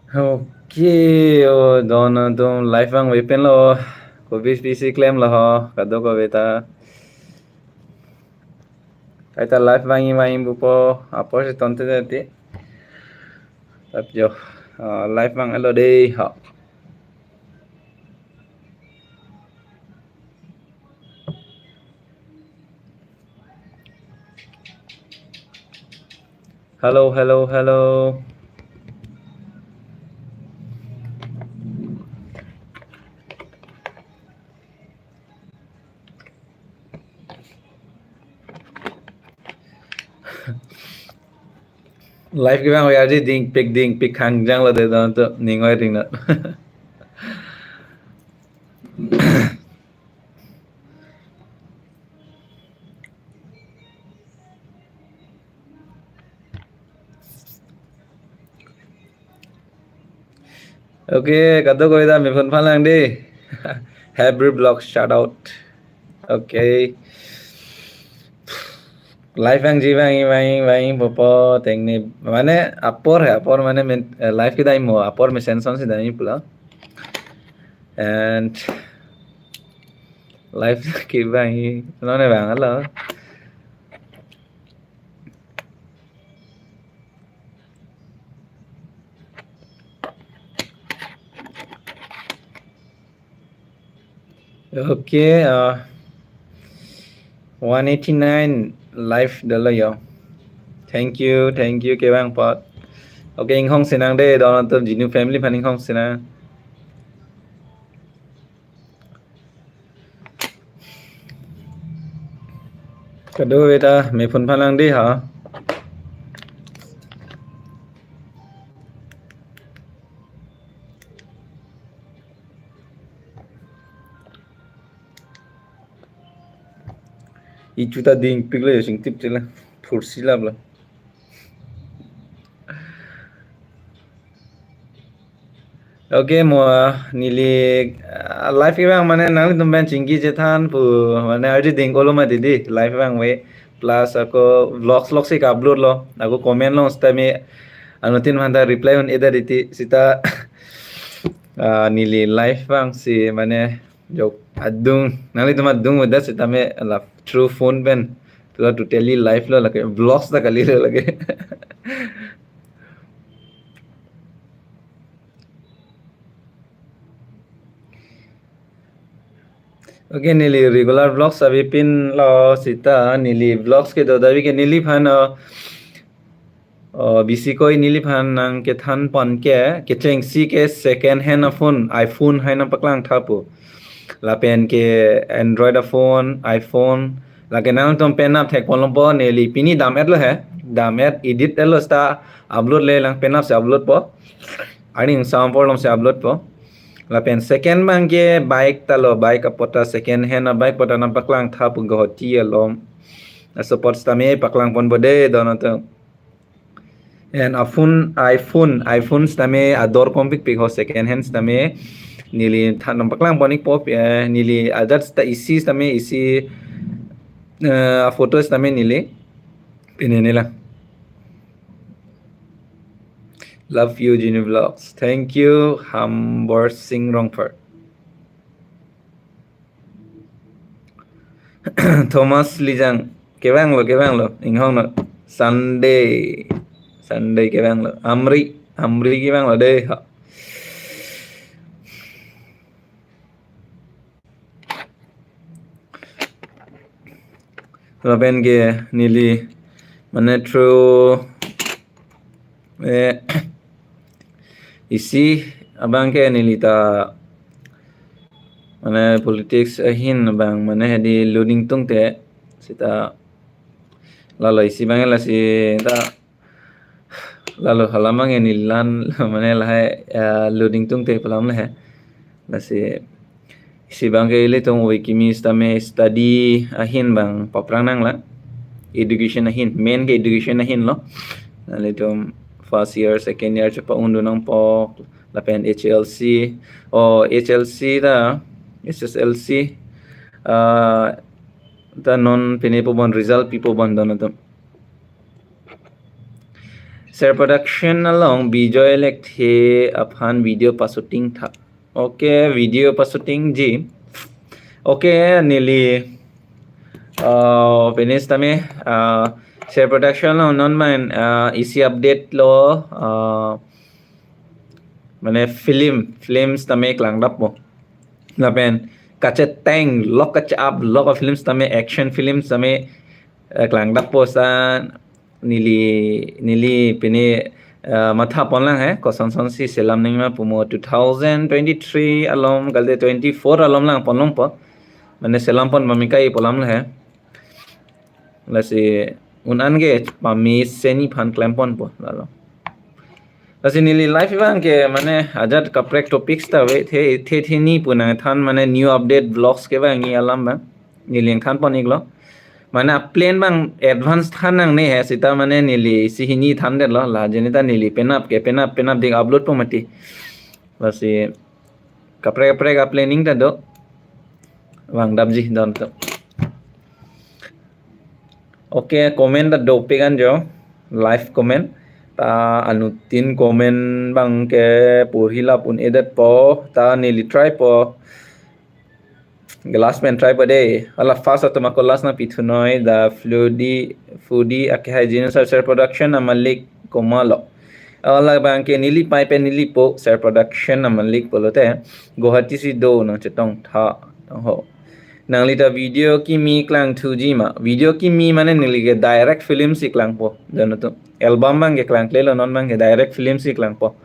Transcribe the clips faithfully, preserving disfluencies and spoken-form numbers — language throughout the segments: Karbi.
Okay, o don atum live vangve pen lo. Ko bis bisi klemlo ho, kadokave ta. Kaita live vangji vangji pupo, apor si tonte dati. Tap jo, ah, live vanglo dei ho. Hello, hello, hello. Live kevang ardi dingpik dingpik khangjang lo de don atum ning oi ring na. Okay, kadokave ta me phone phalang dei. Hebrew Vlog shout out. Okay. Live vangji vangji vangji vangji pupo tengni mane apor he apor mane men, eh, live kedai mo apor mesen son si dai pulo. And live kevangji none vanglo. Okay, uh, one eighty-nine live dolo yo. Thank you, thank you kevang apot. Okay, inghong sinang dei don atum Jinu family aphan inghong sinang. Kadokave ta me phone phalang dei ha. Ichu ta dingpik lo yo singtip chila. Phursi lap lo. Okay, mo, ah, neli, ah, live kevang mane nanglitum pen chingki chethan pu mane ardi ding kolo mati dei live vangve plus ako vlogs vlogs si ka-upload lo ako comment lo sitame anuttin aphan ta reply un-e det dei sita, ah, neli live vangsi mane jok adung nanglitum adung udah sitame la through phone pen tu totally live lo lake vlogs ta kali lo lake. Okay, neli regular vlogs avepin lo sita neli vlogs kedo davi ke neliphan, uh, uh, bisi koi neliphan nangkethan pon ke kechengsi ke second hand a-phone, iPhone hai nangpaklang tha pu. Lapen ke Android a-phone, iPhone, lake nangtum penap thek pon longpo neli pini dam-et lo he, dam-et edit-et lo sita upload le lang penap si upload po. Aning sound problem si upload po. Lapen second abang ke bike ta lo, bike apot ta second hand a-bike apot ta nangpaklang tha pu Guwahati along. Laso apot sitame paklang ponpo dei don atum. And a-phone, iPhone, iPhone sitame ador kompikpik ho second hand sitame neli than nangpaklang pon-ikpo, eh, neli ajat sita isi sitame isi, eh, a-photo sitame neli pine nela. Love you, Jinu Vlogs. Thank you, Hambor Singh Rongphar. Thomas Lijang, kevang lo, kevang lo, inghong lo. Sunday, Sunday kevang lo. Amri, Amri kevang lo dei ha. Lapen ke neli mane through, eh, isi abang ke neli ta mane politics ahin abang mane hedi loading tungte sita lalo isi abang lasi ta lalo hala abang neli lan mane lahai, eh, loading tungte pu alam le he. Lasi isi abang ke ilitum Wikimi sitame study ahin abang paprang nanglang. Education ahin, main ke education ahin lo. Nanglitum first year, second year chepa-un dun nangpo lapen H L C, o H L C ta, H S L C, ah, ta non pine po bon result pipo bon don atum. Ser Production along Bijoy Lekthe aphan video pashooting tha. Okay, video pashooting ji. Okay, neli uh, finish tame uh, Ser Production along non main uh, isi update lo uh, mane film, films tame klangdappo. Lapen kacheteng lok kache-up lok a films tame, action films tame uh, klangdappo sa neli neli pini uh, matha ponlang he, koson son si selam nangma pu mo two thousand twenty-three alom kalite twenty-four alom lang ponlongpo. Mane selam pon pamika i polam he. Lasi un-an ke pami seni phan klem ponpo lalo. Lasi neli life abang ke mane ajat kaprek topics ta ve the the the ni pu nangthan mane new update vlogs ke bang ni alam bang. Neli nangthan pon iklo. Mane plan bang advance than nangne he sita mane neli isi hini thandetlo la jeni ta neli penap ke penap penap dik upload po mati. Lasi kaprek kaprek a planning ta do. Vangdapji don to. Okay, comment ta dopik an jo. Live comment. Ta anuttin comment bang ke porhi lap un-edetpo. Ta neli try po. Glass pen try po de. Hala first atum ako last nangpithu noi. The Floody Foodie ake hai Genius Ser Production amalik komalo. Hala bang ke neli pai pen neli po Ser Production amalik pulote Guwahati si do nangchetong tha tong ho. Nangli ta video kimi klangthuji ma. Video kimi mane neli ke direct film si klangpo. Don atum. Album bang ke klangklelo, non bang ke direct film si klangpo.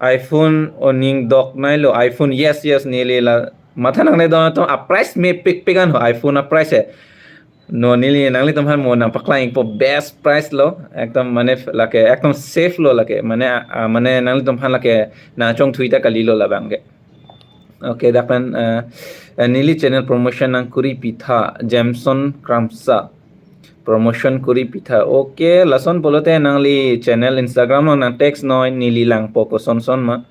iPhone oning dok nailo, iPhone, yes, yes, neli la matha nangne don atum a price mepikpik an ho, iPhone a price he. No, neli nanglitum aphan mo nangpaklang ikpo best price lo, ekdom mane lake ekdom safe lo lake, mane ah, mane nanglitum aphan lake nangchongthui ta kalilo labang ke. Okay, dak pen uh, uh, neli channel promotion nangkuri pitha, Jameson Kramsa. Promotion kuri pitha. Okay, lason pulote nangli channel Instagram along nang text noi, neli langpo koson son ma.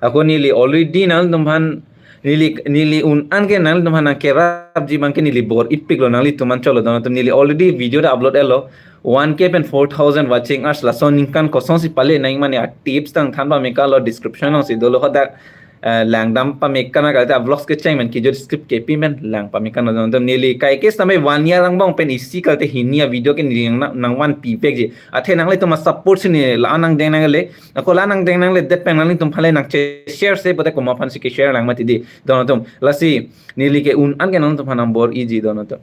Ako neli already nangtum aphan neli neli un-an ke nangtum aphan nangkerapji bang ke neli bor-ipiklo, nanglitum an cholo don atum, neli already video ta upload etlo. One K pen four thousand watching hours, lason ningkan koson si pale nang mane a tips tangthan pamikalo, description along si dolo, hadak eh, langdam pamikana kalite a vlogs kecheng men kijut script kepi men lang pamikana don atum, neli kaike sitame one year angbong pen isi kalite hini a video ke neli nang nangvanpivekji. Athe nanglitum a support si neli la nangdeng nangle. Ako la nangdeng nangledet pen nanglitum aphan le nangche share se pote komat aphan si ke share lang mati di don atum. Lasi neli ke un-an ke nangtum aphan nangbor-iji don atum.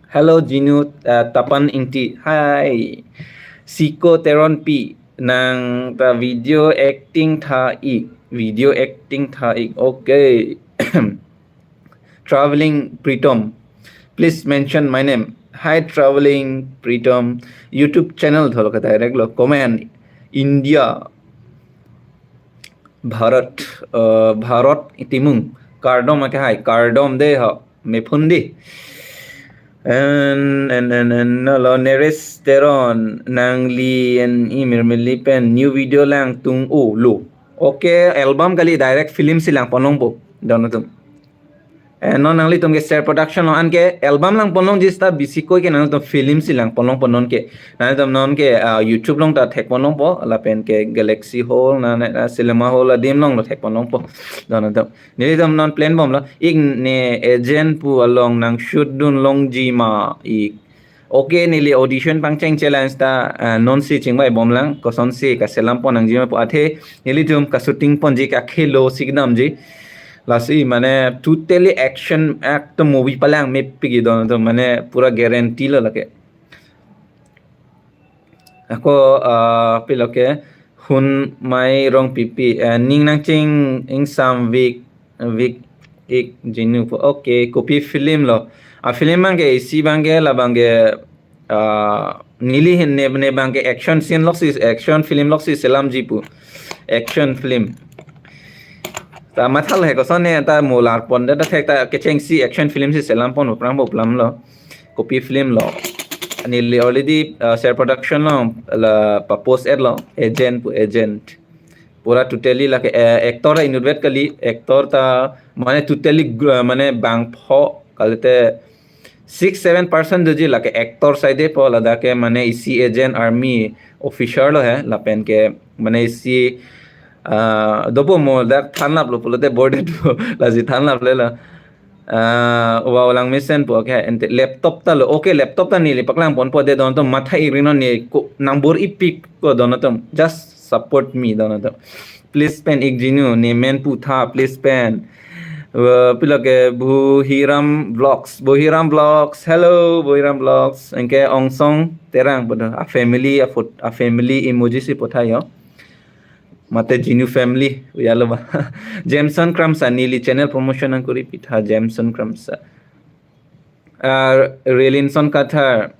Hello Jinu, uh, Tapan Ingti. Hi. Siko Teronpi, nang ta video acting tha ik, video acting tha ik. Okay. Traveling Pritom, please mention my name. Hi Traveling Pritom, YouTube channel tholo ka direct lo, comment. India, Bharat, uh, Bharat Timung, kardom ake hai, kardom de ha, mephundi. And and and and no lo Neres Teron, nangli en imir mili pen new video langtung o lo. Okay, album kali, direct film si lang ponlongpo don atum. Eh, non nanglitum ke Ser Production along an ke album lang ponlongji seta bisi koi ke nanglitum film si lang ponlongpo non ke. Nanglitum non ke uh, YouTube along ta thek ponlongpo, lapen ke Galaxy Hall na, na, na Cinema Hall adim along lo thek ponlongpo don atum. Nelitum non plan bomlo. Ik ne agent pu along nang shoot dun longji ma ik. Okay, neli audition pangcheng challenge ta uh, non si chingbai bomlang, koson si kaselam pon nangji ma pu athe nelitum ka shooting ponji, ka khelo si kedamji. Lasi mane totally action, ekdom movie palang mepikji don atum, mane pura guarantee lo lake. Ako uh, pilo ke Hun Mai Rongpipi, uh, ning nangching ingsam vik vik ik Jinu po. Okay, kopi film lo? A film bang ke isi bang ke la bang ke uh, neli hin ne ne bang ke action scene lok si, action film lok si selamji pu. Action film. Ta mathal he koson ne ta molar pon da thek ta kecheng si action film si selam pon prang bo plam lo. Kopi film lo? Neli already uh, Ser Production lo la pa post et lo, agent pu agent. Pura totally lake uh, actor ta inutvet kali, actor ta mane totally uh, mane bangpho kalite six seven percent doji, lake actor side po, ladak ke mane isi agent, army officer lo he, lapen ke mane isi, ah, dopo mo dak thanlap lo pulote boarded po, lasi thanlap le lo. Ah, wow, lang mesen po, okay, ante laptop ta lo, okay, laptop ta neli paklang ponpo de don atum, matha-ik ri non, ne ko nangbor-ipik ko don atum, just support me don atum. Please pen ik jinu, ne men pu tha, please pen. Uh, pilo ke Buhiram Vlogs, Buhiram Vlogs, hello, Buhiram Vlogs, anke Ongsong Terang, bodo, a family, a phot-, a family emoji si potha yo. Mate jinu family, ya lo ba. Jameson Kramsa, neli channel promotion nangkuri pitha, Jameson Kramsa. Ah, Relinson Kathar,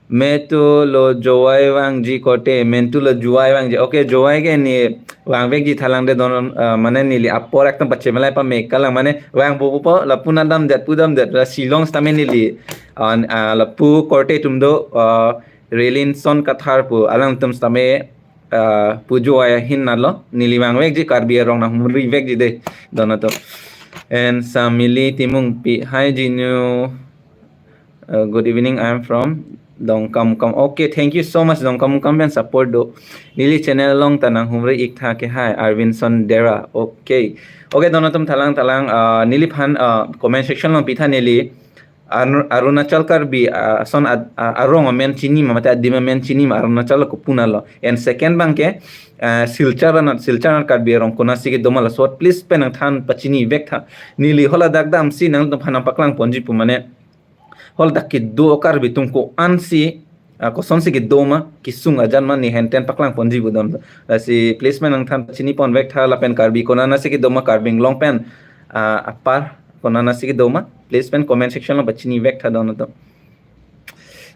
metu lo Jowai vangji korte, mentu lo Jowai vangji. Okay, Jowai ke ne vangvekji thalang de don, ah, mane neli apor ekdom pachemelai pame kalang, mane vangpo po, lapu na damdet, pu damdet, la Shillong sitame neli, ah, ah, lapu korte atum do, ah, Relinson Kathar pu, alangtum sitame, ah, pu Jowai ahin nalo, neli vangvekji, Karbi arong nanghumrivekji de, don atum. And Samili Timungpi, hi jinu. Uh, good evening, I'm from Dongkamukam. Okay, thank you so much, Dongkamukam pen support do. Neli channel along ta nanghumri-ik tha ke, hi, Arvinson Dera. Okay. Okay, don atum, thalang thalang, uh, neliphan, uh, comment section along pitha neli. Arun-, Arunachal Karbi, uh, ason ad-, uh, arong amen chini ma, mate adim amen chini ma, Arunachal kopuna lo. And second abang ke, uh, Silchar anat, Silchar anat Karbi arong konatsi kedo ma, laso apot please pen nangthan pachinivek tha. Neli haladak damsi nangtumphan nangpaklang ponji pu, mane haladak kedo Karbi atum ko-ansi, ah, kosonsi kedo ma, kesung ajat ma, ne henten paklang ponji pu don. Lasi please pen nangthan pachini ponvek tha, lapen Karbi konatsi kedo ma, Karbi Anglong pen, ah, apar konatsi kedo ma, please pen comment section along pachinivek tha don atum.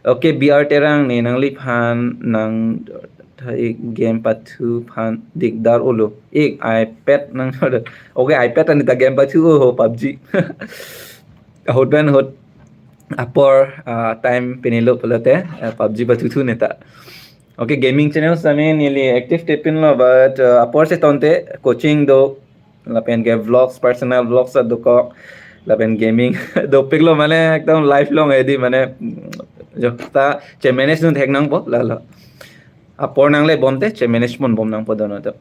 Okay, B R Terang, ne nangliphan nang thai game pathu phan dikdar olo. Ik iPad nang order. Okay, iPad ani ta game pathu ho, PUBG. Ahut pen ahut apor, ah, time pinilo pulote, ah, PUBG pathuthu ne ta. Okay, gaming channel sitame neli active te pinlo, but, ah, apor si tonte coaching do, lapen ke vlogs, personal vlogs adokok, lapen gaming dopiklo, mane ekdom lifelong edi, mane, mm, jo ta che-manage dun thek nangpo, lalo. Apor nangle bomte che-manage ponbom nangpo don atum.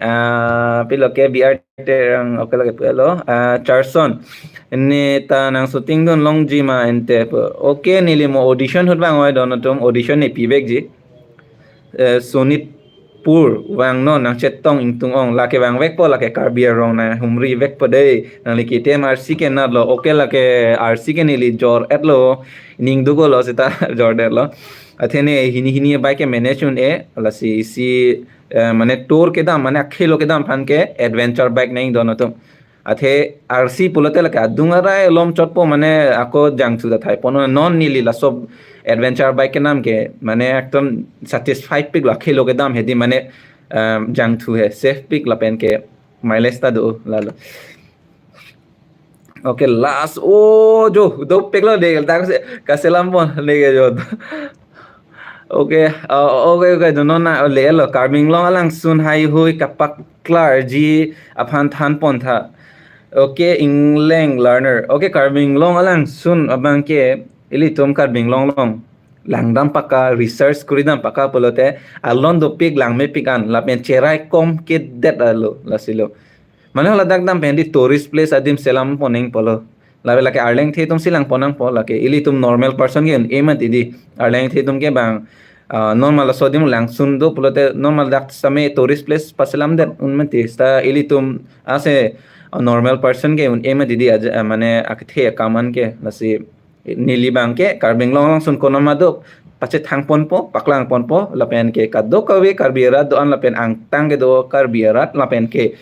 Ah, pilo ke B R Terang, okay, lake pu lo. Ah, Charson, ne ta nang shooting dun longji ma ante pu. Okay, neli mo audition ahut vang oi don atum, audition ne pivekji. Eh, Sonitpur vangnon, nangchetong ingtung ong, lake vangvekpo, lake Karbi arong nanghumrivekpo dei, nangli K T M R C ke nat lo. Okay, lake R C ke neli jor-et lo, ning duko lo seta jor-et lo. Athe ne hini hini bike ke manage un-e, lasi isi, eh, mane tour kedam, mane akhelo kedam aphan ke adventure bike nang don atum. Athe R C pulote lake adung arai alom chotpo, mane ako jangthu ta thai pon, non neli laso adventure bike kedam ke, mane ekdom satisfied pik lo, akhelo kedam hedi, mane, um, jangthu he, safe pik lapen ke mileage ta do, lalo. Okay, last, oh, jo, dopiklo de, dak se, kaselam pon, ne ke jo. Okay, uh, okay, okay, do non na, le lo, Karbi Anglong alangsun haihui kapaklarji aphan than pon tha. Okay, English learner. Okay, Karbi Anglong alangsun abang ke, ilitum Karbi Anglong along langdam paka, research kuridam paka pulote, alon dopik langmepik an, lapen cherai kom kedet alo, lasi lo. Mane haladak dam pen di tourist place adim selam pon nangpo lo. Lapen lake arleng the atum si lang pon nangpo, lake ilitum normal person ke un-e mati di. Arleng the atum ke bang, ah, normal laso adim langsun do pulote normal dak sitame tourist place paselamdet un mati. Seta ilitum ase, ah, normal person ke un-e mati di aja, ah, mane akthe akam an ke, lasi neli abang ke Karbi Anglong alangsun konoma do pachethang ponpo, paklang ponpo, lapen ke kadokave Karbi arat do-an lapen angtang kedo Karbi arat lapen ke,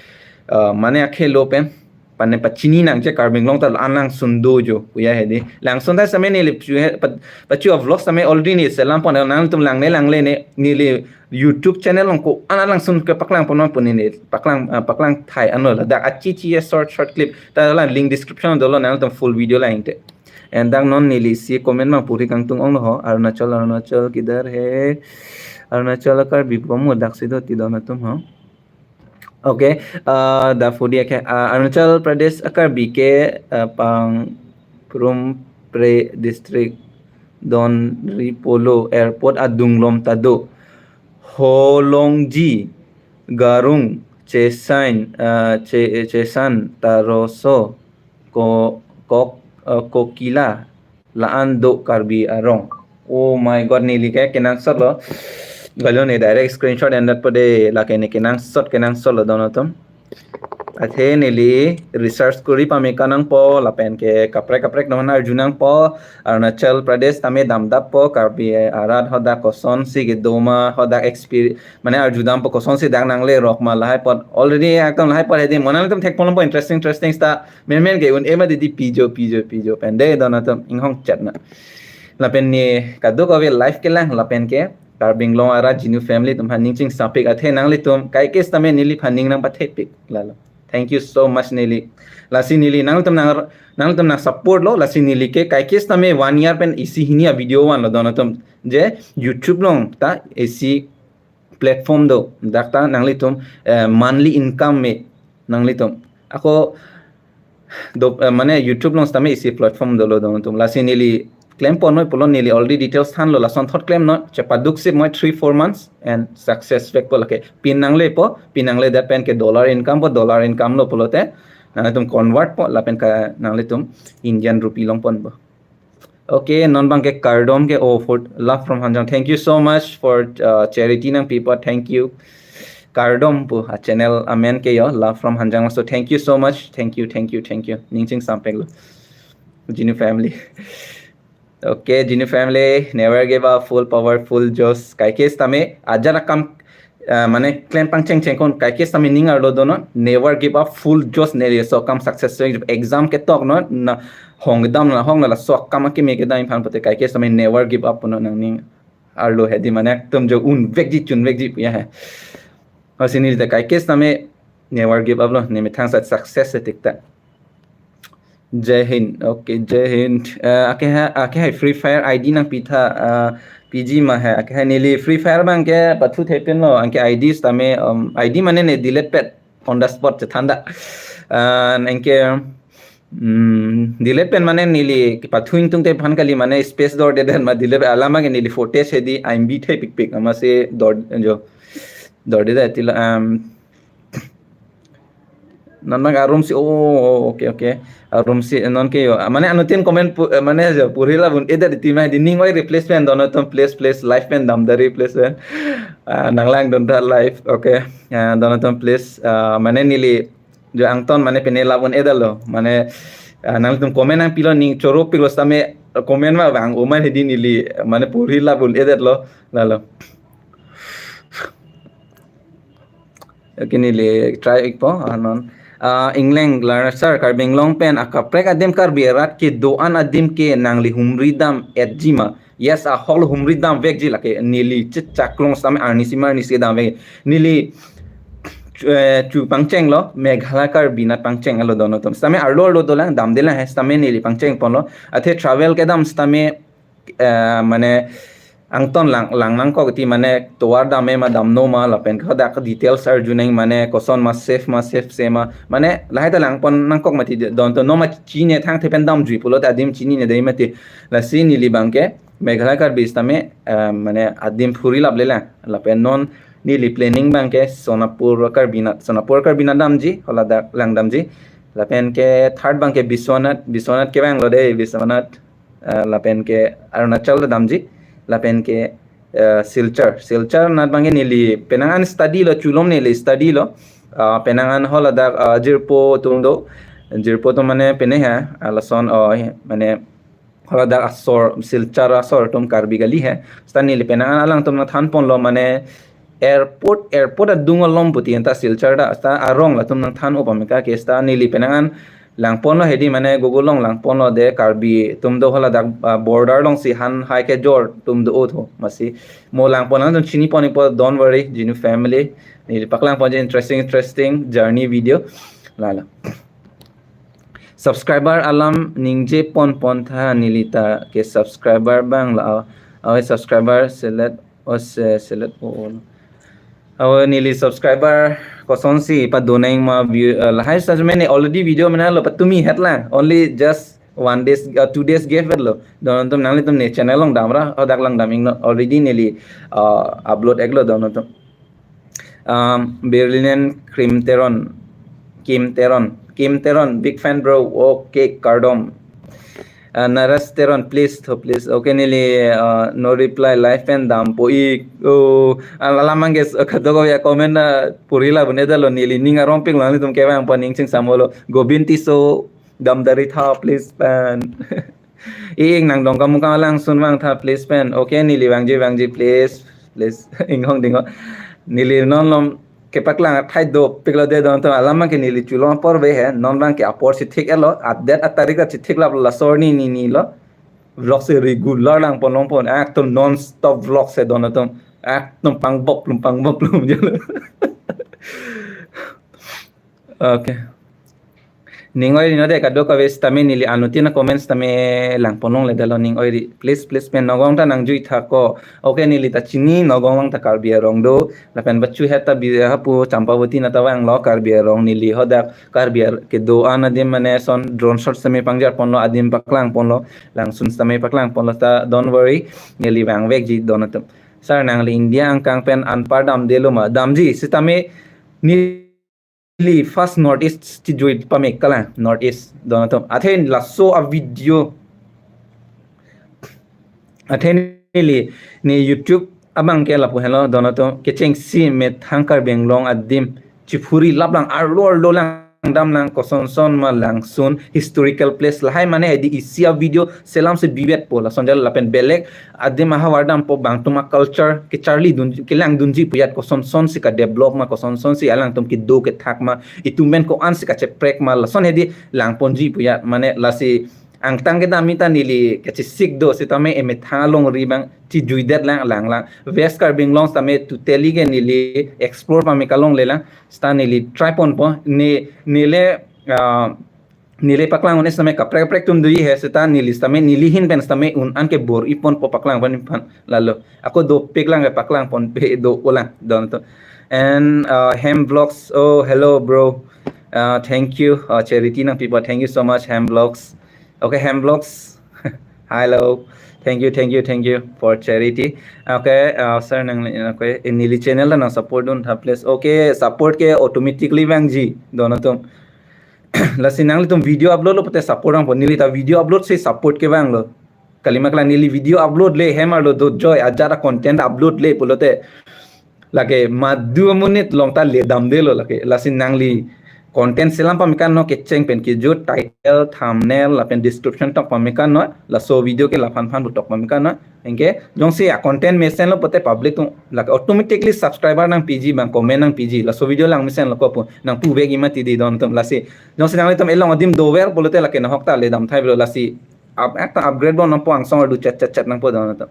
eh, mane akhelo pen, pane pachini nangji Karbi Anglong ta alangsun do jo, puya hedi. Langsun ta sitame neli pachu he, pa-, pachu a vlog sitame already ne selam pon, nangtum langne langle ne, neli YouTube channel along ko-an alangsun kepaklang pon pon ne, paklang, eh, paklang thai anlo, ladak achichi a short short clip, ta la link description dolo, nangtum full video la ingte. And dak non neli isi comment ma puri kangtung ong lo ho. Arunachal, Arunachal kidhar hai? Arunachal a-Karbi pu mo dak si do ti don atum ho. Okay, uh, da fudi ke, uh, Arunachal Pradesh a-Karbi ke, uh, pangrum District, Donri Polo, airport adunglom ta do. Holongji, Garung, Chesain, ah, Che-, Chesan, Taroso, Ko-, Kok-, ah, Kokila, la-an do Karbi arong. Oh my God, neli ke kenangsot lo. Galo ne direct screenshot endet po de, lake ne kenangsot, kenangsot lo don atum. Athe neli research kuri pame kanangpo, lapen ke kaprek kaprek non arjunangpo, Arunachal Pradesh tame damdappo, Karbi arat hadak kosonsi kedo ma, hadak experience, mane arjudampo kosonsi dak nangle rok ma lahai apot, already ekdom lahai apot hedi, mo nanglitum thekponpo interesting, interesting sta, menmen ke un-e ma didi pijo, pijo, pijo, pen de don atum inghong chat na. Lapen ne kadokave live kelang, lapen ke, Karbi Anglong arat Genu family atum aphan ning chingsapik athe nanglitum kaiketa tame neliphan ning nangpathepik lalo. Thank you so much neli. Lasi neli nanglitum nang, nanglitum nang support lo, lasi neli ke kaiketa tame one year pen isi hini a video vanlo don atum. Je YouTube along ta isi platform do. Dak ta nanglitum, eh, monthly income me nanglitum. Ako do, eh, mane YouTube along tame isi platform dolo don atum. Lasi neli klemponnoi pulo, neli already details thanlo, lason thot klemnoi, chepaduk sip moi three four months and success vekpo lake. Pin nanglepo, pin nangledet pen ke dollar income po, dollar income lo pulote nanglitum convert po, lapen ke nanglitum Indian rupee longponpo. Okay, non abang ke kardom ke, oh, for love from Hanjang. Thank you so much for, uh, charity nangpipo. Thank you. Kardom pu a channel amen ke yo, love from Hanjang. So thank you so much. Thank you, thank you, thank you. Ning chingsapik lo. Genu family. Okay, Genu family, never give up, full power, full josh. Kaiketa tame ajat akam, ah, mane klem pangcheng chengkon, kaiketa tame ning arlo donon, never give up, full josh, neli laso akam success, exam ketok non, na hong dam na hong na laso akam akimi kedam aphan pote kaiketa tame never give up punon nangning arlo hedi, mane ekdom jo unvekji chunvekji pu ya he. Lasi neli ta kaiketa tame never give up lo, ne methang sat success tik ta. Jai Hind. Okay, Jai Hind. Eh, ake ha, ake hai Free Fire I D nangpitha, eh, P G ma hai. Ake hai neli Free Fire abang ke pathu thepin lo, anke I D tame, um, I D mane ne delete pet on the spot chethan da. Eh, anke, mm, delete pen mane neli pathu ingtungte aphan kali mane space dorde dan ma delete alam ke neli footage hedi I M B thepikpik ama se dor jo dorde da tila, um, non abang arum si, oh, oh, okay, okay. Arum si non ke yo. Mane anuttin comment pu-, eh, mane jo purila un-edet ti ma di ning oi replacement don atum please, please live pen damdari please pen. Ah, nanglangdun da live. Okay. Ah, don atum please, ah, mane neli jo angton mane pine la un-edetlo. Mane, ah, nangtum comment nangpilo ning choro-iklo tame comment ma vang oman hedi neli mane purila un-edetlo. Lalo. Okay, neli try ikpo, ah, non. Ah, Engleng, Larner sir, Karbi Anglong pen akaprek adim Karbi arat kedo-an adim ke nangli humri dam-etji ma. Yes, ahok lo humri damvekji lake neli chechaklong sitame arnisi ma arnisi damvek. Neli, eh, chu pangchenglo, Meghalaya Karbi Anat pangcheng alo don atum. Sitame arlo arlo dolang, damdelang he, sitame neli pangchengponlo. Athe travel kedam sitame, eh, mane angton lang, lang nangkok ti mane tovar dam-e ma damno ma lapen ke hadak details arjunang mane koson ma safe ma safe se ma mane lahai ta langpon nangkok mati don atum, non ma chinine thangthe pen damjui pulote adim chinine dei mati. Lasi neli abang ke Meghalaya Karbi sitame, eh, mane adim phuri laplele. Lapen non neli planning abang ke Sonapur Karbi Anat, Sonapur Karbi Anat damji, haladak lang damji. Lapen ke third abang ke Biswanath, Biswanath ke abang lo dei, Biswanath, eh, lapen ke Arunachal damji, lapen ke, eh, Silchar. Silchar anat abang ke neli penang an study lo, chulom neli study lo. Ah, penang an haladak, ah, jirpo atum do, jirpo atum mane pine ha, ah, lason, oh, mane haladak asor, Silchar asor atum Karbi kali he. Sita neli penang an alangtum nangthanponlo mane airport, airport adung along puti anta Silchar ta, sita arong latum nangthan-o pameka ke sita neli penang an langponlo hedi mane Google along langponlo de Karbi atum do haladak, ah, border alongsi han hai kejor atum do-o tho masi. Mo langpon nangtum chinipon-ikpo, don't worry, Genu family. Neli paklangponji interesting, interesting journey video. Lalo. Subscriber alam ningjeponpon tha neli ta ke subscriber abang la. Awe subscriber select o se select o. Awe neli subscriber kosonsi padonang ma view, eh, lahai sa mene already video mena lo patumi het lang. Only just one days, uh, two days gap lo. Don atum nanglitum ne channel along damra, hadak lang dam ingno, already neli, uh, upload-iklo don atum. Um, Berlinen Krim Teron, Kim Teron, Kim Teron, big fan bro. Okay, kardom. Uh, Naras Teron, please, to please. Okay, neli, uh, no reply, live pen dampo-ik. Oh, alam angke, uh, kadokave comment, uh, purila bune dalo, neli ning arong pik lo, nanglitum kevang pa ning chingsam-olo. Gobin Tisso, dam dari tha, please pen. Ing nang Dongkamukam alangsun vang tha, please pen. Okay, neli vangji, vangji, please, please. Inghong dingho. Neli non lom kepaklang athai dopik lo de don atum, alam angke neli chulong apor ave he, non abangke apor chithik-etlo, adet atarik ta chithik lap laso arni neli lo. Vlog si regular langpon longpon, ekdom non stop vlog si don atum. Ekdom pangbok plum, pangbok plum jalo. Okay. Ning oi ri non de, kadokave sitame neli anuttin a-comment sitame langpon longle dalo, ning oi ri. Please, please pen, Nagaon ta nangjui tha ko. Okay, neli ta chini, Nagaon vang ta Karbi arong do. Lapen pachu het ta bi hapu Champavati nata vanglo Karbi arong, neli hadak Karbi ar kedo-an adim mane son drone shot sitame pangjar ponlo, adim paklang ponlo, langsun sitame paklang ponlo ta, don't worry, neli vangvekji don atum. Sir, nangli India angkang pen anpar damdelo ma? Damji, sitame neli first North East chijui pame kalang, North East don atum. Athe laso a-video, athe neli, ne YouTube abangke lapu henlo don atum, kechengsi methang Karbi Anglong adim chiphuri laplang, arlo arlo lang damlang, kosonson ma langsun, historical place lahai mane hedi isi a-video selam si bivetpo, lason jalo lapen belek adim ahavar dampo, bangtum a-culture kecharli dun, kelang dunji pu ajat, kosonson si ka-develop ma, kosonson si alangtum kedo kethak ma, itum pen ko-an si kacheprek ma, lason hedi langponji pu ajat, mane lasi angtang kedam mita neli kachesik do sitame emethang alongri abang chijuidet lang, langlang. West Karbi Anglong sitame totally ke neli explore pame kalonglelang. Sita neli try ponpo, ne, neli, ah, neli paklang un-e sitame kaprek kaprek atum do-i he, sita neli sitame neli ahin pen sitame un-an ke bor-i ponpo paklang pon aphan, lalo. Ako dopik lang ke paklang ponpe do-olang don atum. And, uh, Hem Vlogs, oh, hello bro. Uh, thank you, uh, charity nangpipo, thank you so much, Hem Vlogs. Okay, Hem Vlogs. Hello. Thank you, thank you, thank you for charity. Okay, uh, sir, nang, okay, eh, neli channel ta nang support dun tha, please. Okay, support ke automatically vangji don atum. Lasi nanglitum video upload lo pute support vangpo. Neli ta video upload si support kevanglo. Kalima kala neli video upload le, hem arlo dojoi, ajat a-content upload le pulote, lake madu amonit along ta le damdelo lake. Lasi nangli content selam pame kan, no kecheng pen kejut, title, thumbnail lapen description tok pame kan, no laso video ke laphan phan pu tok pame kan, no. Anke jongsi a-content mesenlo pute public atum lake automatically subscriber nangpiji abang, comment nangpiji, laso video lang mesenlo ko pu nangpuvekji mati di don atum. Lasi jongsi nanglitum elong adim dover pulote lake nahok ta le dam thai bro, lasi up, ekta upgrade bon nangpo, angsong ardu chat chat chat nangpo don atum.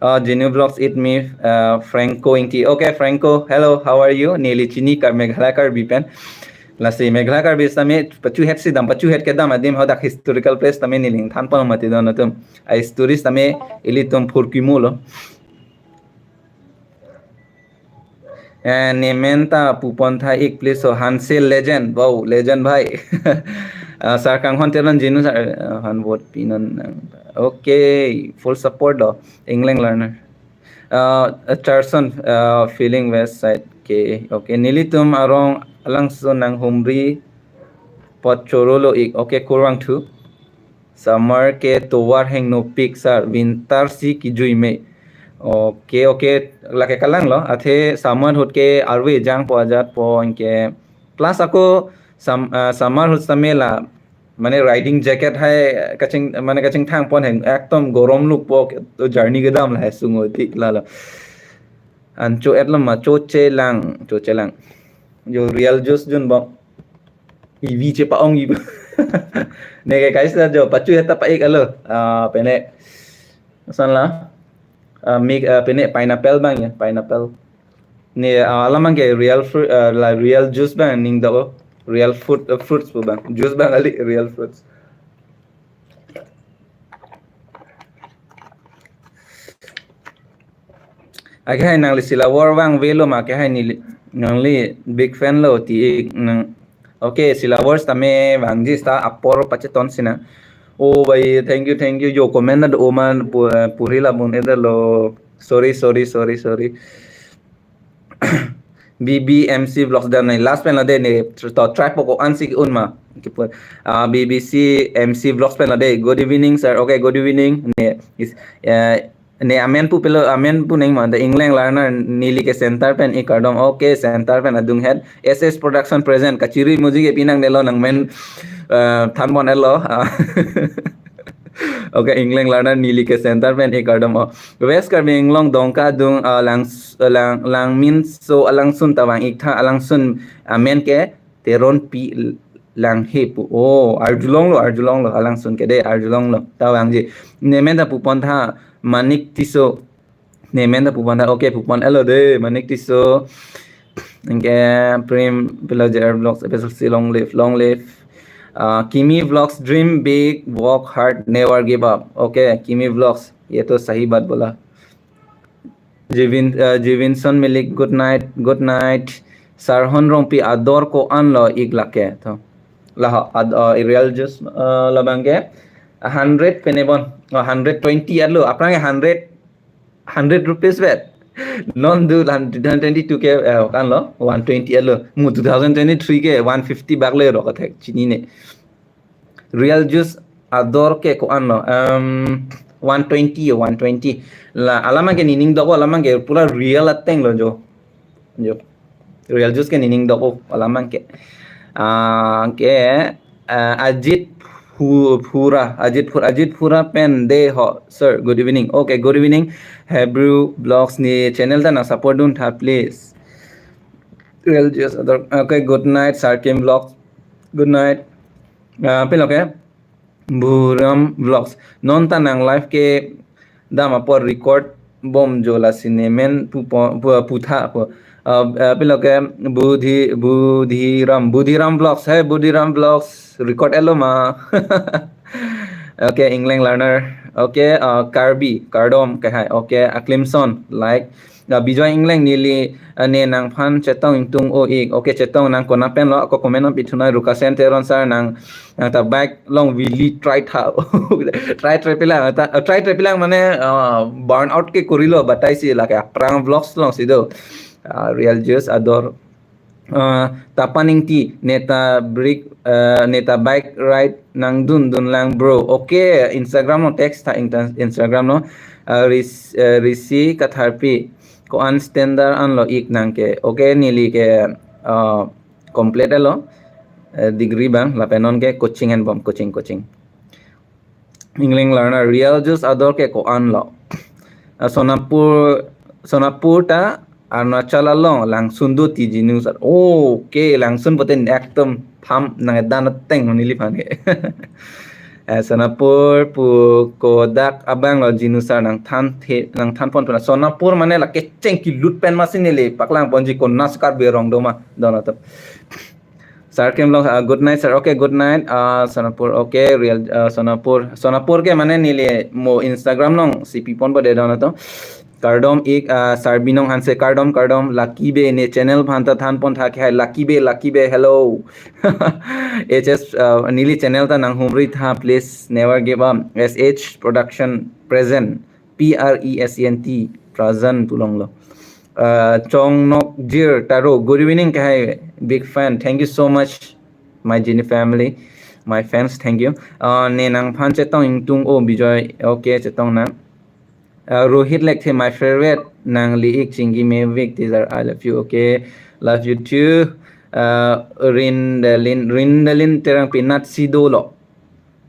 Uh, Genu Vlogs, it me, uh, Franco Ingti. Okay, Franco, hello, how are you? Neli chini ka Meghalaya Karbi pen. Lasi Meghalaya Karbi sitame pachu het si dam, pachu het kedam adim hadak historical place tame neli ingthan pon mati don atum. A-history sitame ilitum phurkimolo. Eh, ne men ta pupon tha ik, please. So, Hansel legend. Wow, legend bhai. Ah, sir kanghon Teron, Genu sir, ah, han vote pinon. Okay, full support do. England learner. Ah, Charson, ah, feeling west side. Okay, okay. Nelitum arong alangso nanghumri apot chorolo ik. Okay, kurvangthu. Summer ke tovar hengnopik sir, winter si kijui me. Okay, okay, lake kalanglo. Athe summer ahut ke arve jangpo ajatpo anke. Plus ako sum-, ah, summer ahut sitame la, mane riding jacket hai kaching, mane kachingthang pon heng, ekdom gorom lukpo, to journey kedam lahai sungo tik lalo. An cho-etlo ma, chochelang, chochelang. Jo real juice junbom. Ivi chepa-ong ivi. Ne ke kaisa jo, pachu het ta pa-ik alo. Ah, pene. Ason la. Ah, mik, ah, pene pineapple abang ya, pineapple. Ne, ah, alam abangke real fruit, ah, la real juice abang ning do. Real fruit, ah, fruits pu abang. Juice abang kali, real fruits. Ake hai nangli sila war vangvelo ma, ake hai neli, Nangli big fan lo ti ik nang. Okay, syllabus tame vangji seta apor pacheton sinang. Oh bhai, thank you, thank you. Jo comment na do man pu-, purila bun eder lo. Sorry, sorry, sorry, sorry. B B M C Vlogs dan nai last pen lo de ne to tribe ko ansi un ma. Kipu. Ah, B B C M C Vlogs pen lo de. Good evening, sir. Okay, good evening. Ne is, eh, ne amen pu pelo, amen pu neng ma. The England learner neli ke center pen ik kardom. Okay, center pen adung het. S S Production present. Kachiri muji ke pinang delo nang men, eh, than bon elo. Ah. Okay, England learner neli ke center pen ik kardom. Oh. West Karbi Anglong Dongka adung, ah, lang, lang, Langminso alangsun ta vang ik tha, alangsun amen ke Teronpi Langhe pu. Oh, arjulong lo, arjulong lo, alangsun ke de, arjulong lo. Ta vangji. Ne men ta pupon tha, Manik Tisso. Ne men ta pupon tha, okay, pupon elo de, Manik Tisso. Anke Prem Village Air Vlogs episode si long live, long live. Uh, Kimi Vlogs, dream big, work hard, never give up. Okay, Kimi Vlogs, ye to sahi baat bola. Jivin, uh, Jivinson Milik, good night, good night. Sarhon Rongpi ador ko-an lo ik lake. To. Laho, ad, uh, Real Juice, uh, labang ke. A hundred penebon, uh, hundred twenty arlo. Aphrang hundred, hundred rupees vet. Non do lan two thousand twenty-two ke, uh, kan lo, one twenty arlo. Mu two thousand twenty-three ke one fifty bak le ro kathek, chini ne. Real Juice ador ke ko-an lo. Um, one twenty, one twenty. La, alamang ke nining doko, alamang ke pura real ateng lo jo. Jo. Real Juice ke nining doko, alamang ke. Ah, ke, ah, Ajit Phu-, Phura, Ajit Phura, Ajit Phura pen de ho, sir. Good evening. Okay, good evening. Hebrew Vlogs ne channel ta nang support dun tha, please. Real Juice ador. Okay, good night, Sarkim Vlogs. Good night. Ah, pilo ke? Buram Vlogs. Non ta nang live ke dam apor record bom jo lasi ne men pu po-, pu, pu tha pu. Ah, ah, pilo ke Budhi, Budhiram, Budhiram Vlogs. Hey, Budhiram Vlogs. Record elo ma. Okay, England learner. Okay, ah, Karbi, kardom, ke hai. Okay, Aklimson, like. Ah, Bijoy England neli, ah, ne nangphan chetong ingtung o ik. Okay, chetong nang kona pen lo, ako comment nang pithunai Rukasen Teron sir nang, nang ta bike long wheelie try tha. Try try pilang, ta, ah, try try pilang mane, ah, burnout ke korilo batai si lake Aphrang Vlogs long si do. Ah, Real Juice ador. Ah, Tapan Ingti, ne ta brick, ah, ne ta bike ride nang dun dun lang bro. Okay, Instagram no text tha inta-, Instagram no. Ah, Ris-, ah, Risi Katharpi, ko-an standard an lo ik nang ke. Okay, neli ke, ah, complete lo. Eh, degree bang, lapen non ke coaching an bom, coaching, coaching. England learner, Real Juice ador ke ko-an lo. Ah, Sonapur, Sonapur ta Arunachal along, Langsun do ti Jinu sir. Okay, Langsun poten ekdom tham nang dan ateng neliphan ke. Eh, Sonapur pu kodak abang lo Jinu sir nang than the, nang than pon pon. Sonapur mane lake cheng kilut pen masi neli paklang ponji konas kar berong do ma, don ato. Sarkim Vlogs, ah, good night, sir. Okay, good night. Ah, Sonapur, okay, Real, ah, Sonapur. Sonapur ke mane neli mo Instagram nong sipi pon pade don ato. Kardom ik, ah, Sarbi Nong Hanse, kardom, kardom. Lucky Bey ne channel aphan ta than pon tha ke hai. Lucky Bey, Lucky Bey, hello. H S, ah, neli channel ta nang humri tha, please never give up. S H Production present. P R E S E N T, present pu long lo. Uh, Chongnok Jir Taro, good evening, ke hai, big fan. Thank you so much, my Genie family, my fans, thank you. Uh, ne nangphan chetong ingtung o Bijoy, okay, chetong nang. Uh, Rohit Lekthe, my favorite, nangli ik chingki mevik, teaser, I love you, okay, love you too. Uh, Rindalin, Rindalin Terangpi nat si dolo.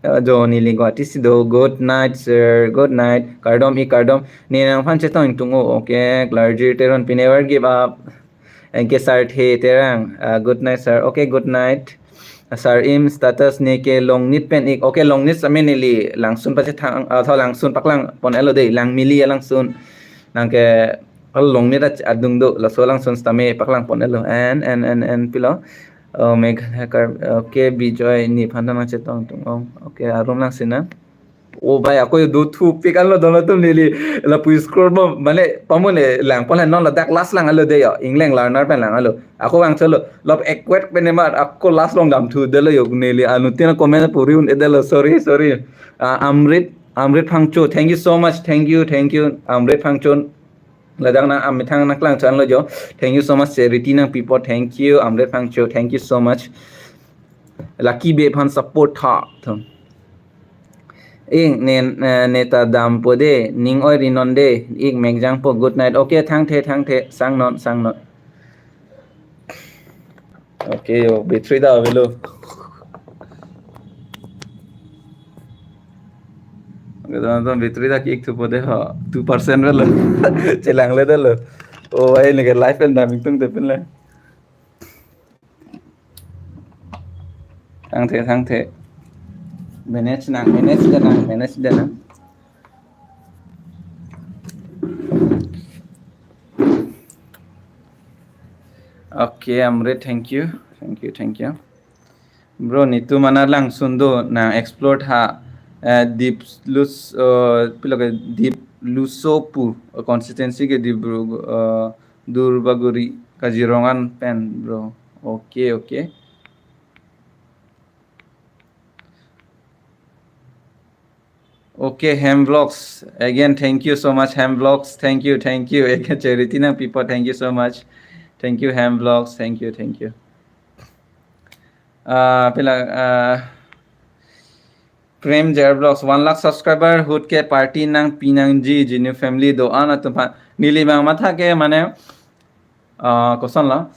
Uh, jo neli Guwahati si do. Good night, sir. Good night. Kardom ik, kardom. Ne nangphan chetong ingtung o. Okay, Clergy Teron, pi never give up. Anke Sarthe Terang. Uh, good night, sir. Okay, good night. Uh, Sir Im status ne ke Longnit pen ik. Okay, Longnit same neli Langsun pachethang, uh, tho Langsun paklang pon elo de, Langmili alangsun. Nang ke, oh, Longnit ach-, adung do, laso alangsun sitame paklang pon elo. And, and, and, and pilo. Oh, Meghalaya kar, okay, Bijoy nephan ta nang chetong ingtung o. Okay, arum lang sina. O bai, ako yo do thu pik alo dono tum neli lapu scroll bom, mane pamun e lang pon non ladak last lang alo de yo, English learner pen lang alo. Ako vangcholo, lop ekwek pen mar, ako last along damthu delo yo neli anuttin comment puri un-edetlo, sorry, sorry. Uh, Amrit, Amrit Phangcho, thank you so much, thank you, thank you, Amrit Phangcho. Ladak nang amethang nangklang chan lo jo. Thank you so much, Charity Nangpipo. Thank you, Amrit Phangcho. Thank you so much. Lucky Bey aphan support tha. Thum. Ing ne, ne, neta dampo de, ning oi ri non de, ik mek jangpo, good night. Okay, thangthe, thangthe, sang non, sang non. Okay, yo, battery da avelo. Gitu, nonton battery da ki-ik thupo de ho, two percent avelo. Chelangledetlo. Oh, ai, neke live pen daming tung te pen le. Thangthe, thangthe. Manage nang, manage da nang, manage da nang. Okay, Amrit, thank you. Thank you, thank you. Bro, netum amat langsun do nang explore tha, eh, Dip Lus, eh, pilo ke Dip Luso pu, eh, constituency ke Dibru, eh, Durbaguri, Kaziranga pen, bro. Okay, okay. Okay, Ham Vlogs. Again, thank you so much, Ham Vlogs. Thank you, thank you. Again, Charity Nangpipo, thank you so much. Thank you, Ham Vlogs. Thank you, thank you. Uh, pila, uh, Prem J R Vlogs, one lakh subscriber ahut ke party nangpi nangji, Genu family do-an atum aphan. Neli abang matha ke mane, uh, koson lo.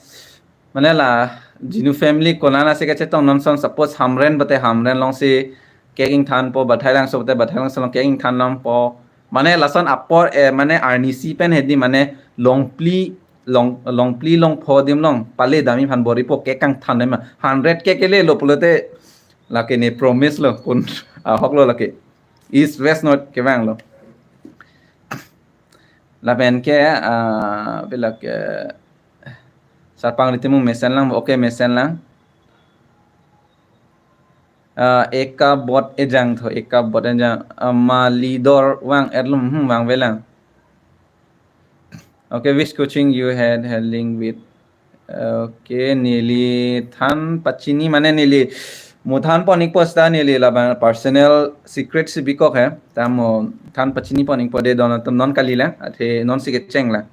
Mane la, Genu family konat si kachetong non son, suppose Hamren pute Hamren along si cake ingthanpo, Bathailangso pute Bathailangso along cake ingthan longpo. Mane lason apor, eh, mane arnisi pen hedi mane longphli, long, longphli longpho adim along pale dam-i aphan bor-ipo cake kangthan ma. Hundred cake kelelo pulote lake ne promise lo, kun ahok lo lake. East West North kevang lo. Lapen ke, ah, pila ke, Sarpang Ritimung mesen lang, okay, mesen lang. Ah, Eka Bot Ejang tho, Eka Bot Ejang, ah, Malidor vang-etlo, hmm, vangvelang. Okay, which coaching you had, had link with? Okay, neli than pachini mane neli mo than pon-ikpo seta neli labang personal secret si bikok he. Ta mo than pachini pon-ikpo de don atum, non kalilang, athe non si kecheng lang.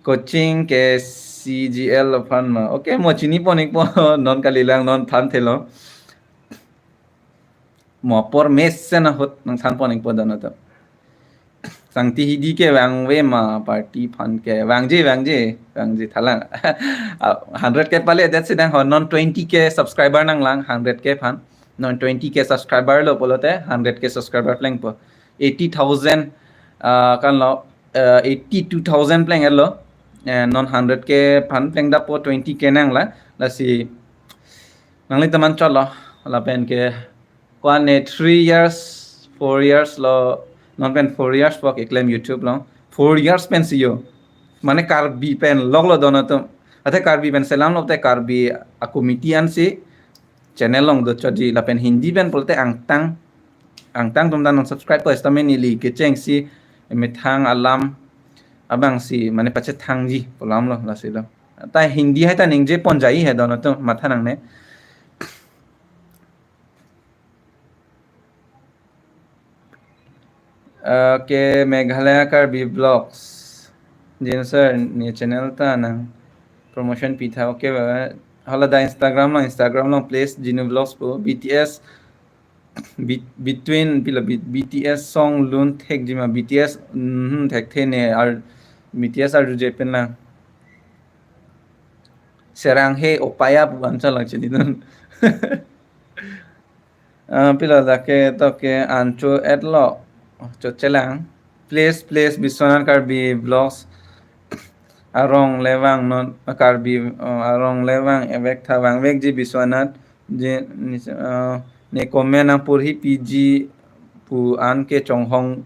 Coaching ke C G L aphan ma. Okay, mo chini pon-ikpo, non kalilang, non thanthelo. Mo apor mesen ahut nangthan pon-ikpo don atum. Sangti hidi ke vangve ma party aphan ke? Vangji, vangji, vangji thalang. Ah, hundred K pale, that's it, dang ho, non twenty K subscriber nanglang, hundred K aphan. Non twenty K subscriber lo pulote, hundred K subscriber plengpo. Eighty thousand, ah, kan lo, eh, eighty-two thousand pleng-etlo. Eh, non hundred K aphan plengdappo, twenty K nanglang. Lasi nanglitum aman chotlo, lapen ke ko-an ne three years, four years lo, non pen four years po keklem YouTube along. Four years pensi yo. Mane Karbi pen loklo don atum. Athe Karbi pen selamlo te Karbi a-committee ansi channel along dochotji, lapen Hindi pen pulote angtang, angtang atum ta non subscribe po, seta mane neli kechengsi methang alam abangsi mane pachethangji pu alamlo, lasi lo. Ta Hindi hai ta ningje ponjai he don atum, matha nangne. Okay, Meghalaya Karbi Vlogs. Genu sir, ne channel ta nang promotion pitha. Okay, ba, hala da Instagram along, Instagram along please, Genu Vlogs pu, B T S, be-, between, pila, B-, B T S song lun thekji ma, B T S, mhm, thekthe ne, ar, B T S arjuje pen lang. Serang he opaya pu bangsa lang chini dun. Ah, pila lake toke ancho-etlo. Chochelang. Please, please, Biswanath Karbi Vlogs. Arong le vang non, Karbi, ah, arong le vang-ik tha, vangvekji Biswanath. Je, ni, ah, ne comment nangporhi piji pu an ke chonghong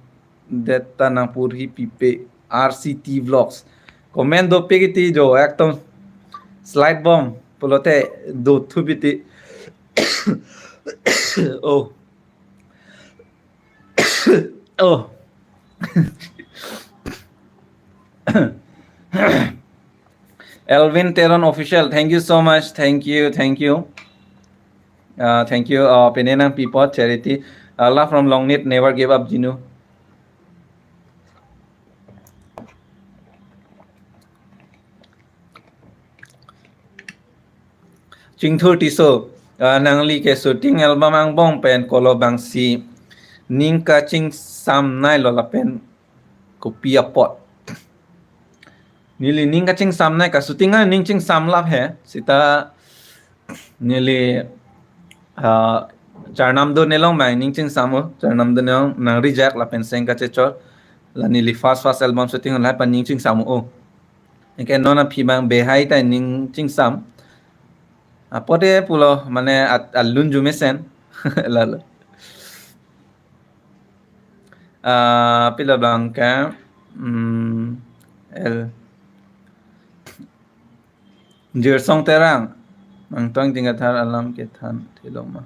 det ta nangporhi pipe, R C T Vlogs. Comment dopik ti jo, ekdom slide bom pulote dothu piti. Oh. Oh. Elvin Teron Official, thank you so much. Thank you, thank you. Uh, thank you. Uh, pine nangpipo charity. Uh, love from Longnit, never give up, Jinu. Chingthur Tisso, uh, nangli ke shooting album angbong pen kolo bangsi ning kachingsamnei lo lapen kopi apot. Neli ning kachingsamnei, ka shooting a ning chingsamlap he. Sita neli, ah, charnam do nelong mai ning chingsam o, charnam do nelong nang reject lapen seng kachechor. La neli first first album shooting lahai pa ning chingsam o. Anke non aphi bang behai ta ning chingsam. Apot te pulo mane at alun jumesen. Lalo. Ah, pilo bangke, hmm, el Jirsong Terang, Mangtong Jingkathar alam kethan thiloma.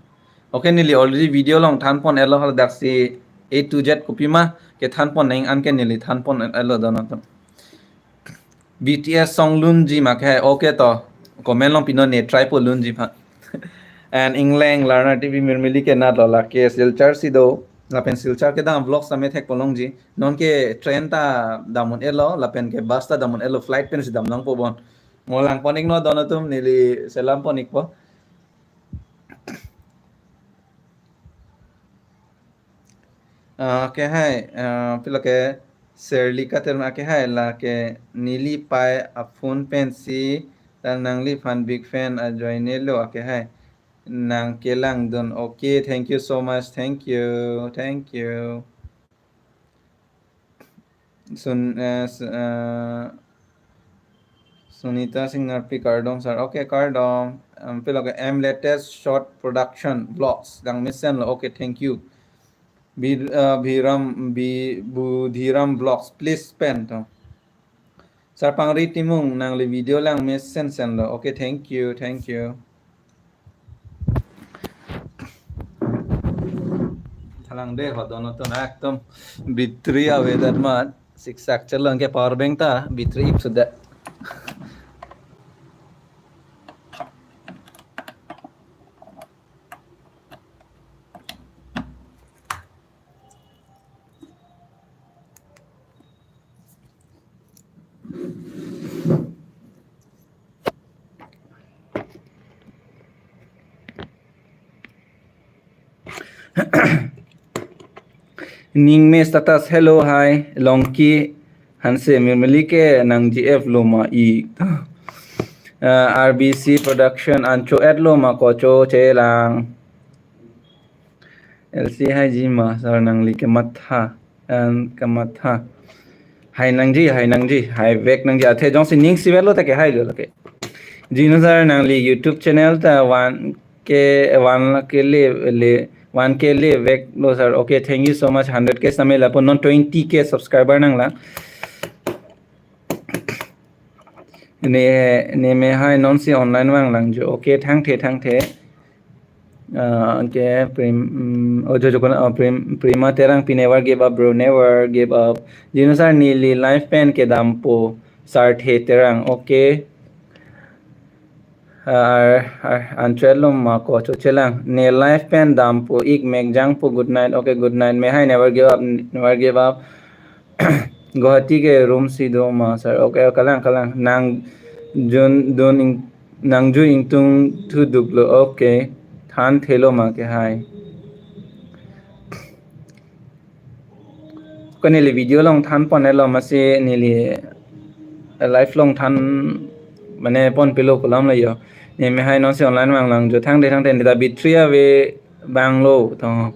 Okay, neli already video along thanpon-etlo, hal daksi A to Z kopima kethanpon nang anke neli thanpon-etlo donatum. B T S song lunji ma ke, okay to. Comment along pinon ne try po lunji pha. And Ingleng Larnar T V Mirmili ke natlo lake Silchar si do. Lapen Silchar kedam vlog same thekpo longji. Non ke train ta dam un-elo, lapen ke bus ta dam un-elo, flight pen si dam nangpo bon. Mo langpon-iknon donatum, neli selampon-ikpo. Ah, okay, hai. Ah, pilo ke Serlika Terma ke hai, lake neli pai a phone pensi, la nangliphan big fan ajoine lo, okay, hai. Nang kelangdun. Okay, thank you so much. Thank you. Thank you. Sun, eh, s-, eh, Sunita Singh Narpi kardom sir. Okay, kardom. Um, pilo ke M Latest Short Production Vlogs. Dang mesenlo. Okay, thank you. Bi-, uh, Bhiram, Bi-, Budhiram Vlogs. Please pen to. Sarpangri Timung, nangli video lang mesensenlo. Okay, thank you, thank you. Thalang de ho donatum ekdom battery avedet mat. Siksak chelong ke power bank ta battery ip sudah. Ningme status, hello, hi, Longki Hanse, Mirmili ke nang G F lo ma i. Uh, R B C Production, ancho-etlo ma kocho chelang. L C haiji ma, sir nangli kematha, an kematha. Hai nangji, hai nangji, hai vek nangji. Athe jongsi ning sivetlo ta ke hailo lake. Jinu sir nangli YouTube channel ta one K, one K le, le, one K le veklo sir. Okay, thank you so much. Hundred K same lapu non twenty K subscriber nanglang. Ne, ne me hai nonsi online vanglangjo. Okay, thangthe, thangthe. Uh, okay, Prim, um, oh, jo, jo, kono, oh, Prim, Prima Terangpi, never give up, bro, never give up. Jinu sir neli live pen kedampo, Sarthe Terang. Okay. Ar, ar, ancho-etlo ma kocho chelang. Ne live pen dampo-ik, mek jangpo, good night. Okay, good night. Me hai never give up, never give up. Guwahati ke room si do ma sir. Okay, kalang, kalang. Nang jun dun ing, nangju ingtung thuduklo. Okay. Thanthelo ma ke hai. Ko neli video along thanpon-etlo, masi neli, eh, live along than mane ponpelo kolam la jo. Ne me hai nonsi online vanglangjo, thangthe thangthe ne ta battery ave banglo to.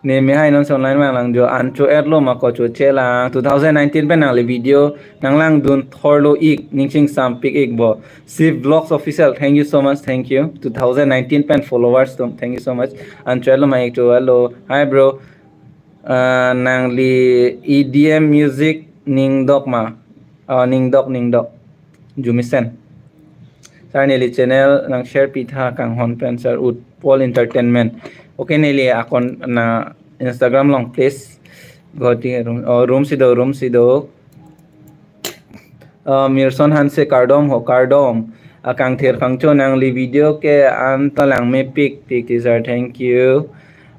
Ne me hai nonsi online vanglangjo, ancho-etlo ma kocho chelang. Two thousand nineteen pen nangli video nanglangdun thorlo-ik, ning chingsampik-ik bo. Shiv Vlogs Official, thank you so much, thank you. Two thousand nineteen pen followers atum, thank you so much. Ancho-etlo ma ik cho, hello. Hi bro. Uh, nangli E D M music ningdok ma. Uh, ningdok, ningdok. Jumisen. Sir neli channel nang share pitha kanghon pen sir ut. Paul Entertainment. Okay, neli account na Instagram along, please. Guwahati room, oh, room si do, room si do. Uh, Mirson Hanse kardom ho, kardom. Uh, kangthir kangcho nangli video ke-an ta langmepik, pik teacher, thank you.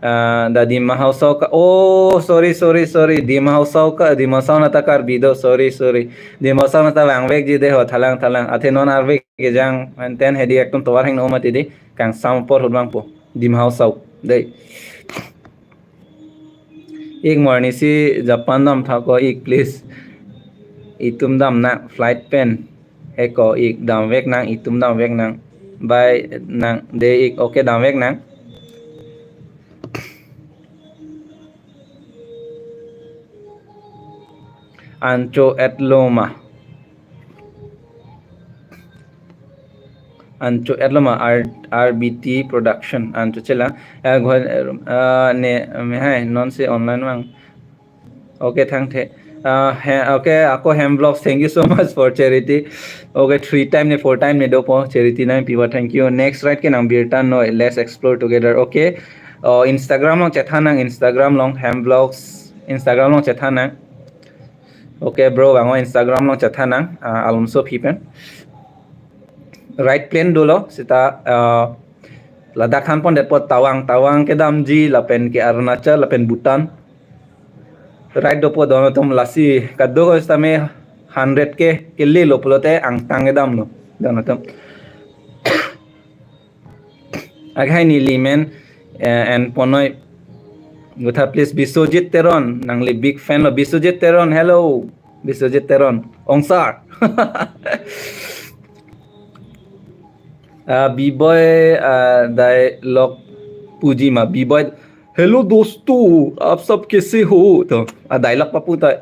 Uh, da Dima Hasao ka, oh, sorry, sorry, sorry. Dima Hasao ka, Dima Hasao nata Karbi do, sorry, sorry. Dima Hasao nata vangvekji de ho, thalang, thalang. Athe non arve kejang, maintain hedi ekdom tovar hingno mati di. Kangsam apor ahut vangpo. Dima Hasao. Dei. Ik mo arnisi Japan damtha ko ik, please. Itum damnang flight pen. Eko ik damveknang, itum damveknang. Bye nang de ik, okay, damveknang. Ancho-etlo ma. Ancho-etlo ma R-, R B T Production. Ancho-etlo. Eh, gua, eh, ne, me hai, non si online vang. Okay, thank you. Uh, he, okay, ako Hem Vlogs, thank you so much for charity. Okay, three time ne, four time ne dopo charity nangpipo, thank you. Next ride ke nang birta noi, let's explore together. Okay. Oh, Instagram along chethanang, Instagram along Hem Vlogs, Instagram along chethanang. Okay, bro, vang-o Instagram along chethanang, uh, alomso aphi pen. Ride plan dolo, seta, uh, ladak thanpondetpo, Tawang, Tawang kedamji, lapen ke Arunachal, lapen Bhutan. Ride dopo don atum, lasi kadokave sitame hundred ke kelelo pulote angtang kedamlo don atum. Akhai neli men, eh, en ponnoi. Guwahati, please, Biswajit Teron, nangli big fan lo. Biswajit Teron, hello. Biswajit Teron, ongsar. Ah, Biboi, ah, dialogue puji ma. Biboi, "Hello dosto, aap sab kaise ho?" To, ah, dialogue papu ta.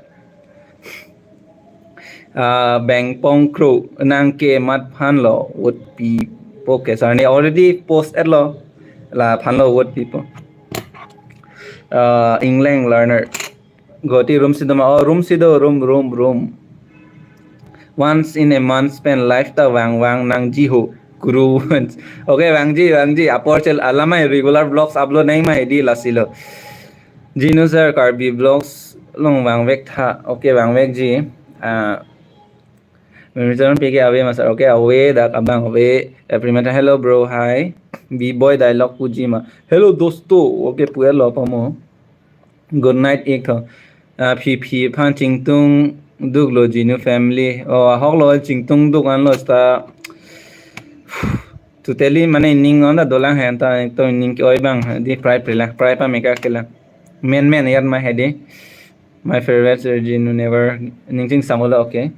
Ah, Bengpong Kro, nang ke mat aphan lo vote pipo ke sir, ne already post-etlo. Laphan lo vote pipo. Ah, England learner. Guwahati room si do ma? Oh, room si do, room, room, room. Once in a month pen live ta vang vang nangji ho, Kuru. Okay, vangji, vangji. Apor chel alamai regular vlogs upload nangji ma hedi, lasilo. Jinu sir, Karbi Vlogs along vangvek tha. Okay, vangvekji. Ah, Mimichon P K ave ma sir. Okay, ave, dak abang ave. Everyone, hello bro, hi. B-boy dialogue puji ma. Hello dosto. Okay, pu-etlo pamo. Good night ik tho. Ah, phi phi aphan chingtung duklo Jinu family. Oh, ahoklo chingtung duk anlo seta. Totally mane ning on ta dolang hen ta, to ning ke-oi abang di prai prelang, prai pameka kelang. Men men yar ma hedi. My favorite sir Jinu never ning chingsamlo, okay.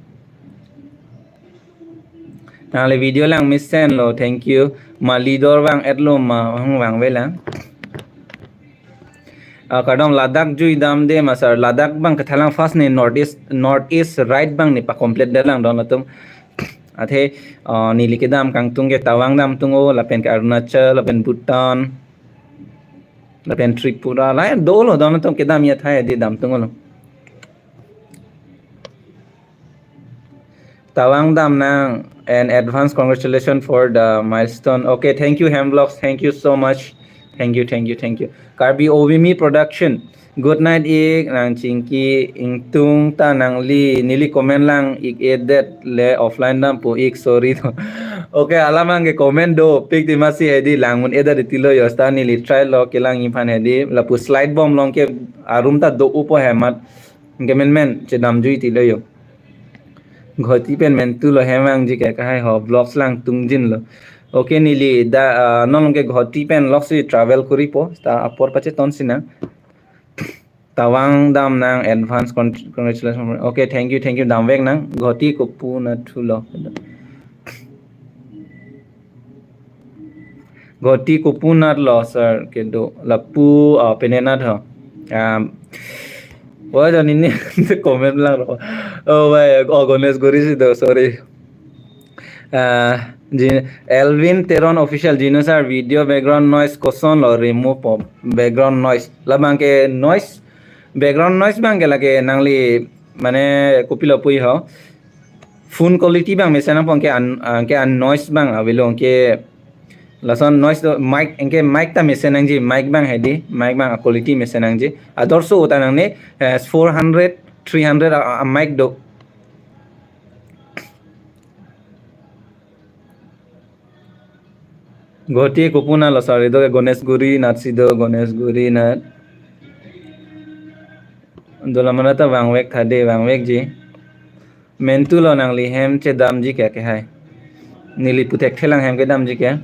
Nangli video lang mesen lo, thank you. Mali dor vang-etlo ma, hung vangvelang. Ah, kardom, ladak jui damde ma sir, ladak abang kethalang first ne North East, North East ride abang ne pa-complete detlang don atum. Athe, ah, neli kedam kangtung ke Tawang damtung-o, lapen ke Arunachal, lapen Bhutan, lapen Tripura, la dolo don atum kedam ya thai di damtung-olo. Tawang damnang, and advance congratulations for the milestone. Okay, thank you, Hem Vlogs. Thank you so much. Thank you, thank you, thank you. Karbi Ovimi Production. Good night ik, nang chingki ingtung ta nangli, neli comment lang ik-edet le offline dampo ik, sorry to. Okay, alamang ke comment dopik ti masi hedi lang un-edet tilo yo, seta neli try lo kelang iphan hedi, lapu slide bom along ke arum ta do-opo hemat. Anke men men chedamjui tilo yo. Guwahati pen men tulo, hem vangji ke kahai ho, vlogs lang tungjinlo. Okay, neli da, ah, non ke Guwahati pen loksi travel koripo, seta apor pacheton sinang. Tawang damnang, advance con-, congratulations. Okay, thank you, thank you, damveknang. Guwahati kopu natthu lo? Guwahati kopu nat lo sir kedo? Lapu, ah, Pune nat ho. Um, wah, dan ini comment lang lo. Oh, bhai, oh, Ganesh Gori si do, sorry. Ah, Ji-, Elvin Teron Official, Jinu sir, video background noise koson lo remove po, background noise. Labang ke noise, background noise abang ke lake nangli mane kopilo puji ho. Phone quality abang mesen nangpo, ke an, ah, ke an noise abang avelo, ke Lason noise do, mic, anke mic ta mesen nangji, mic abang hedi, mic abang a quality mesen nangji. Ador so uta nangne, eh, four hundred, three hundred a, a mic do. Guwahati kopuna lo sir, ido ke Ganeshguri nath si do, Ganeshguri nath. Dolamara ta vangvek tha de, vangvekji. Mentu lo nangli hem chedamji ke, ke hai. Neli puthekthe lang hem kedamji ke.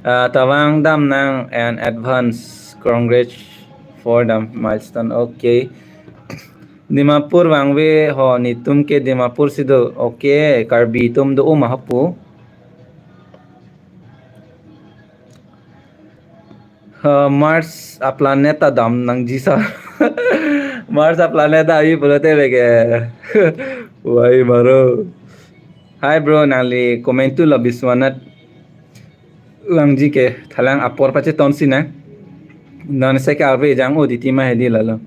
Ah, ta vangdam nang and advance congrats for the milestone. Okay. Dimapur vangve ho, netum ke Dimapur si do. Okay, Karbi atum do ma hapu. Uh, Mars a planet ta dam nangji sir. Mars a planet ta avi pulote beke. Wai baro. Hi bro, nangli comment tu lo Biswanath vangji ke thalang apor pacheton si nang. Non se ka ave jang o diti ma hedi lalo.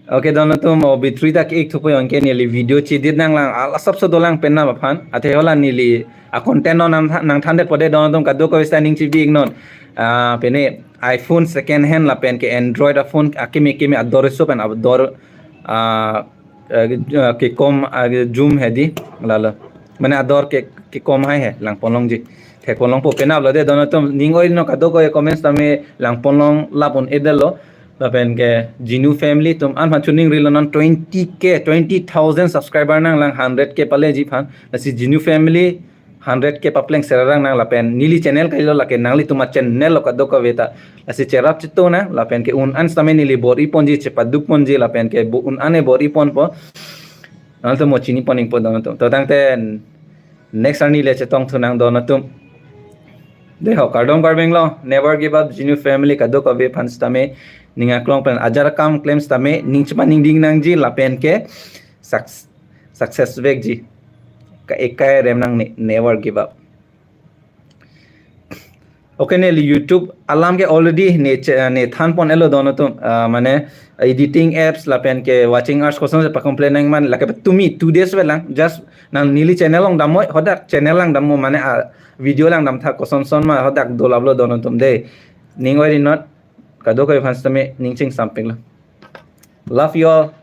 Okay, don atum, o battery ta ke-ik thupo, anke neli video chedit nang lang, ala sab so dolang pen na aphan. Athe hala neli a content non nang, nangthandet pode don atum kadokave ta ning chibi-ik non. Ah, pine iPhone second hand lapen ke Android a phone akimi kimi ador so pen ador, ah, eh, eh, kekom, ah, zoom hedi lalo. Mane ador ke, kekom hai he, langponlongji. Thekponlongpo, penap lo de don atum, ning oi non kadokave comments tame langponlong lap un-edetlo. Lapen ke Jinu family atum an aphan chuning rilo non twenty K, twenty thousand subscriber nang lang hundred K paleji aphan. Lasi Jinu family hundred K papleng serarang nang lapen neli channel kailo lake nanglitum a channel lo kadokave ta. Lasi cherap cheto nang lapen ke un-an sitame neli bor-iponji, chepadukponji lapen ke bo un-an e bor-iponpo. Nangtum mo chinipon ingpo don atum. To tangte next arni le chetong thu nang don atum. De ho, kardom karbeng lo, never give up Jinu family kadokave aphan sitame, ning aklong pen ajar akam klem sitame, ning chepaningding nangji lapen ke suc-, success vekji. Ka ekai rem nangne, never give up. Okay, neli YouTube alam ke already ne che-, ne thanpon-etlo don atum, ah, mane editing apps lapen ke watching hours koson se pa complain nang man, lake tumi two days ve lang, just nang neli channel along damnoi, hadak channel lang damnoi, mane, ah, video lang damtha, koson son ma hadak dolaplo don atum de. Ning oi ri non, kadokave aphan sitame ning chingsampiklo. Love you all.